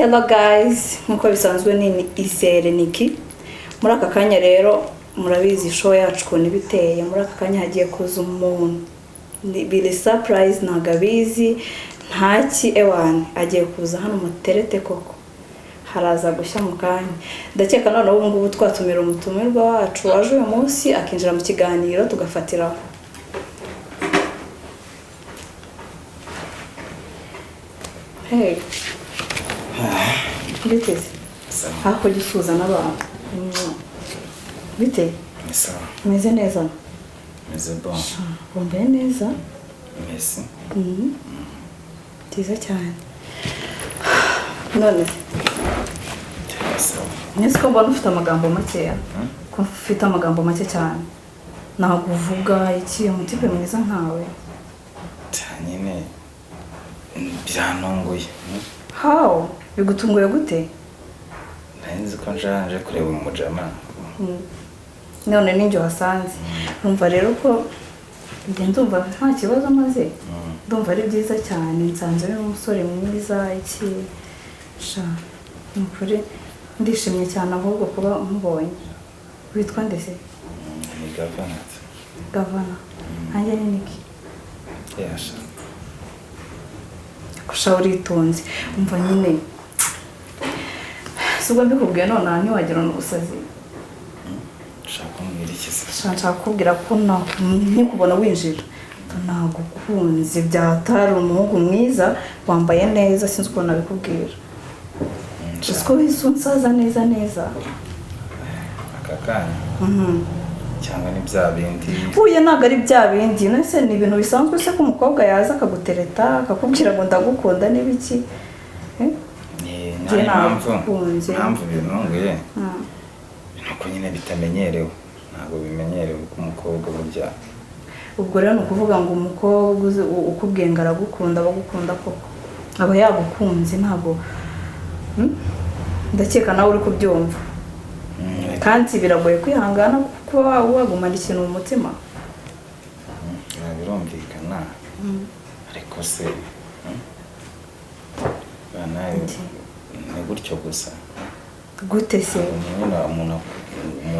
Hello guys, nkuko bisanzwe ni Izere Niki. Muri aka kanya rero murabizi show yacu ukuntu iba iteye. Muri aka kanya hagiye kuza umuntu. Biri surprise, ntabwo abizi, ntaki ewana, agiye kuza hano muterete koko. Haraza gushya mu kanya. Ndakeka noneho ubu ngubu twatumira umutumirwa wacu waje uyu munsi akinjira mu kiganiro tugafatiraho. Hey. Bite se? Sawa. Hakurya usuhuza n'abantu. Bite? Ni sawa. Umeze neza? Meze bon. Wambaye neza? Merci. Byiza cyane. None se, Sawa. mwese ko mbona ufite amagambo makeya? Ko ufite amagambo make cyane. Ntabwo uvuga iki umutipe mwiza nkawe? Nyine birantunguye. How? Bigutunguye gute? Nari nzi ko nje kureba umujama. None ninjye wasanze. Urumva rero ko njye ndumva nta kibazo maze. Ndumva ari byiza cyane, nsanze uri umusore mwiza iki sha. Ni ukuri ndishimye cyane ahubwo kuba nkubonye. Witwa nde se? Ni gavana. Gavana. Nanjye ni Niki. Yasha. Kusha uritonze. Umva nyine. Si ubwo mbikubwiye nonaha ntiwagira n'ubusazi. Ushaka kumbwira iki se? Sha, nshaka kukubwira ko nkikubona winjira nagukunze byatari umuhungu mwiza wambaye neza, sinzi ukuntu nabikubwira. Uzi ko wahise unsaza neza neza. Aka kanya cyangwa ni bya bindi. Huye ntabwo ari bya bindi. None se ni ibintu bisanzwe se ko umukobwa yaza akagutereta akakubwira ngo ndagukunda n'ibiki? Ni Njye impamvu. nagukunze. Impamvu bintunguye. Nuko nyine bitamenyerewe. Ntabwo bimenyerewe ko umukobwa burya. Ubwo rero ni ukuvuga ngo umukobwa ukubwiye ngo aragukunda aba agukunda koko. Aba yagukunze ntabwo. Ndakeka nawe uri kubyumva. Kandi biragoye kwihangana kuba wagumana ikintu mu mutima. Birumvikana. Ariko se bana ni gutyo gusa. Gute se? Nyine umuntu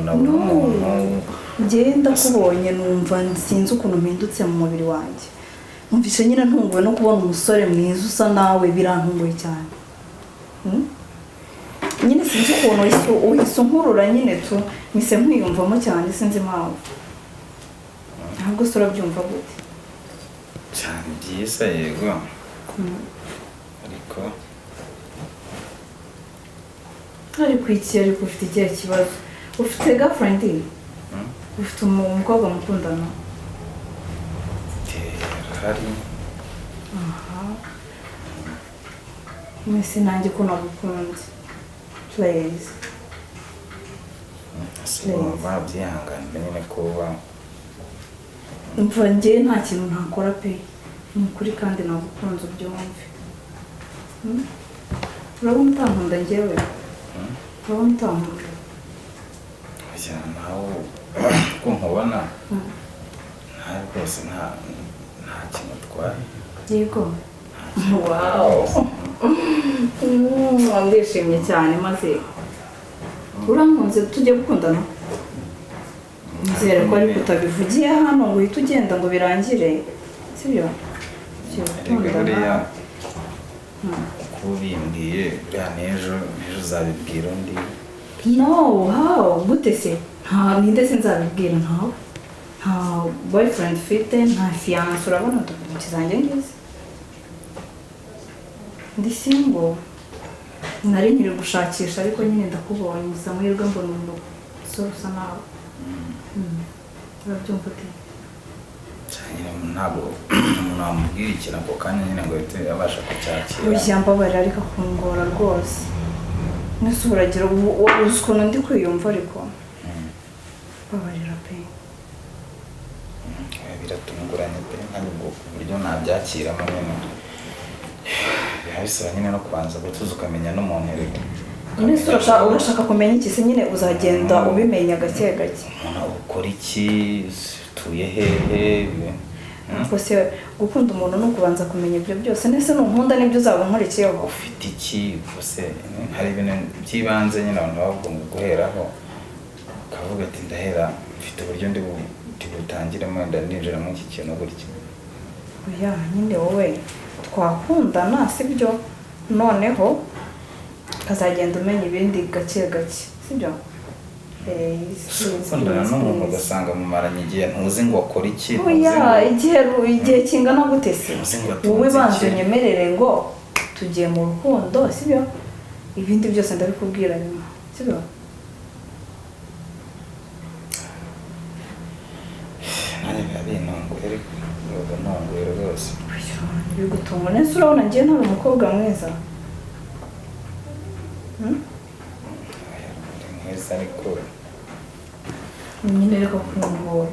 abona umuntu. Njye ndakubonye numva sinzi ukuntu mpindutse mu mubiri wanjye. Numvise nyine ntunguwe no kubona umusore mwiza usa nawe, birantunguye cyane. Nyine sinzi ukuntu uhise unkurura nyine tu, mpise nkwiyumvamo cyane sinzi impamvu. Ntabwo se urabyumva gute? Cyane byiza yego. Ariko ariko iki, ariko ufite ikihe kibazo? Ufite girlfriend? Ufite umukobwa mukundana? Hari. Aha. Mwese nanjye ko nagukunze. Please. Babyihanganira nyine kuba. Umva njye nta kintu ntakora pe. Ni ukuri kandi nagukunze ubyumve. Urabona utankunda njyewe? Urabona utankunda? Oya, nawe ko nkubona nta rwose nta kintu utwaye. Yego. Wow. Ndishimye cyane maze. Urankunze tujye gukundana? Nizere ko ariko utabivugiye hano ngo uhite ugenda ngo birangire. Sibyo? Tugiye gukundana. Uko ubimbwiye buriya n'ejo uzabibwira undi. No, how? Gute se? Nta ninde se nzabibwira ntawe? Nta boyfriend ufite, nta fiance, urabona intoki zanjye ngizi. Ndi single. Nari nkiri gushakisha ariko nyine ndakubonye, ngize amahirwe mbona umusore usa nawe. Urabyumva ute? Ntabwo umuntu wamubwira ikintu ako kanya nyine ngo ahite abasha kucyakira. Oya mbabarira ariko akungora rwose. Nese uragira uzi ukuntu ndi kwiyumva ariko. Mbabarira pe. Biratunguranye pe, ntabwo uburyo nabyakiramo nyine. Biba bisaba nyine no kubanza gutuza ukamenya n'umuntu erega. Nese urashaka kumenya iki se nyine uzagenda ubimenya gake gake. Umuntu ukora iki, utuye hehe? Ariko se Gukunda umuntu ni ukubanza kumenya ibyo byose. Nese nunkunda nibyo uzaba unkurikiyeho? Ufite iki gusa? Hari ibintu by'ibanze nyine abantu baba bagomba guheraho, ukavuga ati ndahera mfite uburyo ndi butangiremo, wenda ndinjira muri iki kintu gutya. Oya nyine, wowe twakundana, sibyo? Noneho ukazagenda umenya ibindi gake gake, sibyo? Gukundana n'umuntu ugasanga mumaranye igihe ntuzi ngo akora iki, ntuzi Oya, ngo igihe kingana gute se? Ntuzi ngo atunze Wowe banza iki. unyemerere ngo tugiye mu rukundo, sibyo? Ibindi byose ndabikubwira nyuma, sibyo? Nanjye biba bintunguye, ariko biba ntunguye rwose. Bigutunga neza. Urabona ngewe ntari umukobwa mwiza? Hmm? Oya, uri mwiza ariko Nyine reka kungora.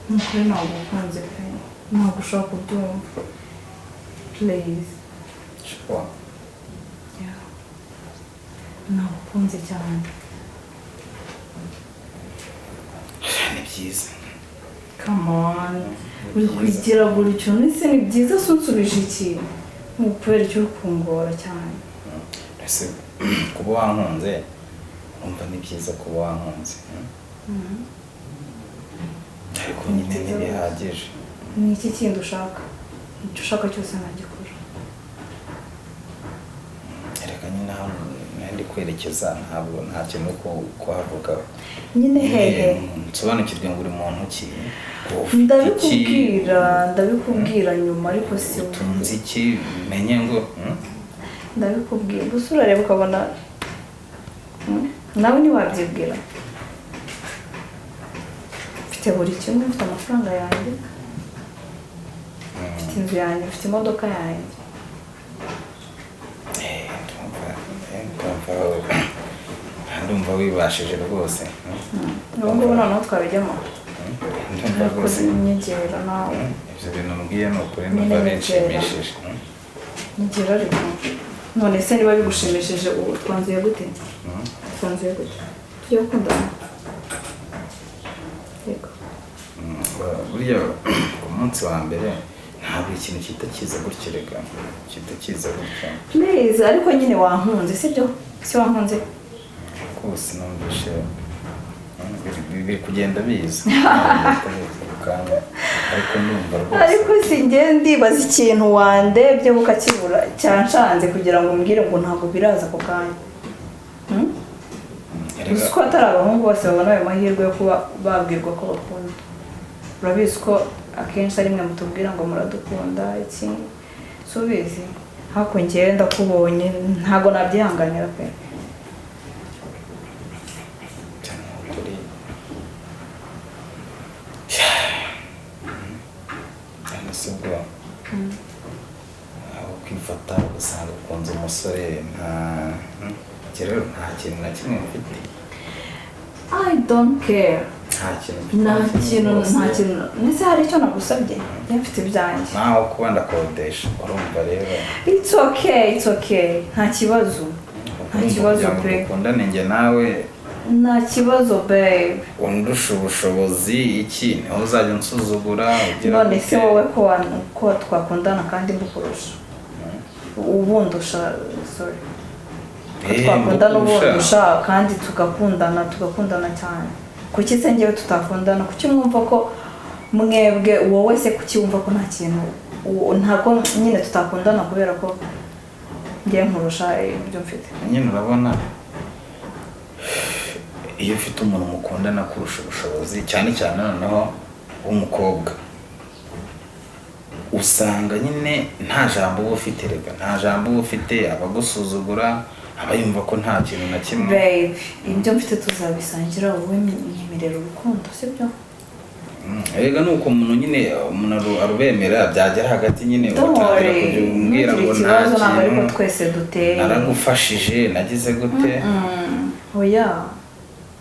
Ni ukuri ntabwo ukunze pe, ntabwo ushobora kubyumva, please. Sure. Yeah. Ntabwo ukunze cyane. Ni byiza. Come on. Ni Uri byiza. kugira buri kintu ese ni byiza se? Unsubije iki? Ni ukubera icyo uri kungora cyane? Ese kuba wankunze, urumva ni byiza kuba wankunze, Ariko nyine ntibihagije. Ni iki kindi ushaka? Icyo ushaka cyose nagikora. Reka nyine hano nari ndi kwerekeza, ntabwo nta kintu ko kuhavugaho. Nyine hehe? Nsobanukirwe ngo uri muntu ki, ufite iki, Ndabikubwira, ndabikubwira nyuma, ariko si utunze iki, menye ngo Ndabikubwira gusa urareba ukabona, Nawe ntiwabyibwira. Mfite buri kimwe, mfite amafaranga yanjye, mfite inzu yanjye, mfite imodoka yanjye. Ndumva wibashije rwose. Ubu ngubu noneho twabijyamo. Ndumva Ariko rwose nyegera nawe. Ibyo bintu mbwiye ni ukuri ndumva Nyine binshimishije. Nyegera ariko. None se niba bigushimishije, ubu twanzuye gute? Twanzuye gute? Tujye gukundana, yego? Buriya ku munsi wa mbere ntabwo ikintu gihita kiza gutya, reka gihita kiza gutya. Please, ariko nyine wankunze, sibyo? Si wankunze? Rwose numvishe biri kugenda biza. Ntabwo biri ku kanya, ariko ndumva rwose. Ariko si njye ndibaza ikintu wandebye ukakibura cyanshanze kugira ngo umbwire ngo ntabwo biraza ako kanya. Hmm? Erega Uzi ko atari abahungu bose babona ayo mahirwe yo kuba babwirwa ko bakunda? Urabizi ko akenshi ari mwe mutubwira ngo muradukunda iki, si ubizi? Ariko njyewe ndakubonye, ntabwo nabyihanganira pe. Cyane ni ukuri, cyane si ubwo aho kwifata ugasanga ukunze umusore nta njye rero nta kintu na kimwe mfite. I don't care. Nta kintu mfite Nta na kimwe kintu rwose. Nta kintu. Ndetse hari icyo nagusabye? Njye mfite ibyanjye. Naho kuba ndakodesha, urumva rero. It's okay, it's okay, nta kibazo, nta kibazo kugira ngo pe. dukundane njye nawe, Nta kibazo, babe. undusha ubushobozi iki, niho uzajya unsuzugura ugira None se gute? wowe ko twakundana kandi mbukurusha, ubundusha, sorry, ko twakundana mbukurusha. ubundusha kandi tugakundana, tugakundana cyane, kuki se njyewe tutakundana? Kuki mwumva ko mwebwe, wowe se kuki wumva ko nta kintu ntabwo nyine tutakundana kubera ko njye nkurusha ibyo mfite? Nyine urabona iyo ufite umuntu mukundana kurusha ubushobozi, cyane cyane noneho w'umukobwa, usanga nyine nta jambo uba ufite. Reka, nta jambo uba ufite, abagusuzugura, aba yumva ko nta kintu na kimwe. Babe, ibyo mfite tuzabisangira. Wowe nyemerera urukundo, sibyo? Erega ni uko umuntu nyine umuntu arubemera, byagera hagati nyine Don't ugatangira worry, kujya umbwira ntugire ngo nta ikibazo, ntabwo ariko kintu twese duteye. naragufashije, nagize gute. Oya,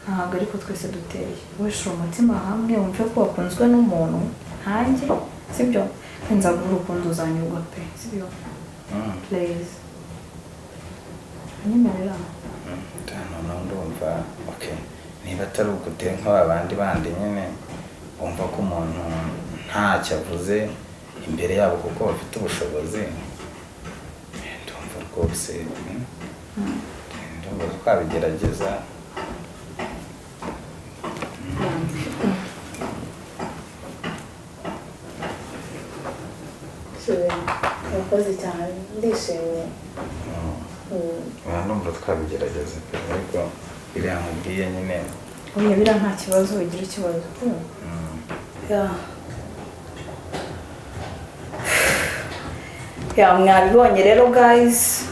ntabwo ariko twese duteye. Wowe shira umutima hamwe, wumve ko wakunzwe n'umuntu nkanjye, sibyo? Nza guha urukundo, uzanyurwa pe, sibyo? Please, nyemerera. Noneho ndumva okay, niba atari uguteye nk'aba bandi bandi nyine bumva ko umuntu ntacyo avuze. imbere yabo kuko bafite ubushobozi. Ndumva rwose, ndumva twabigerageza. Urakoze cyane, ndishimye. Oya, ndumva twabigerageza pe, ariko biriya nkubwiye nyine. Oya, biriya nta kibazo, ugira ikibazo. Ya, mwabibonye rero guys,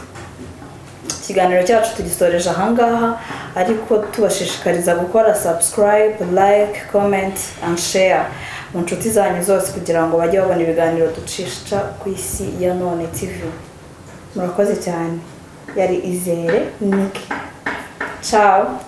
ikiganiro cyacu tugisoreje ahangaha, ariko tubashishikariza gukora subscribe, like, comment and share mu nshuti zanyu zose kugira ngo bajye babona ibiganiro ducisha ku Isi ya None TV. Murakoze cyane. Yari Izere Niki. Ciao.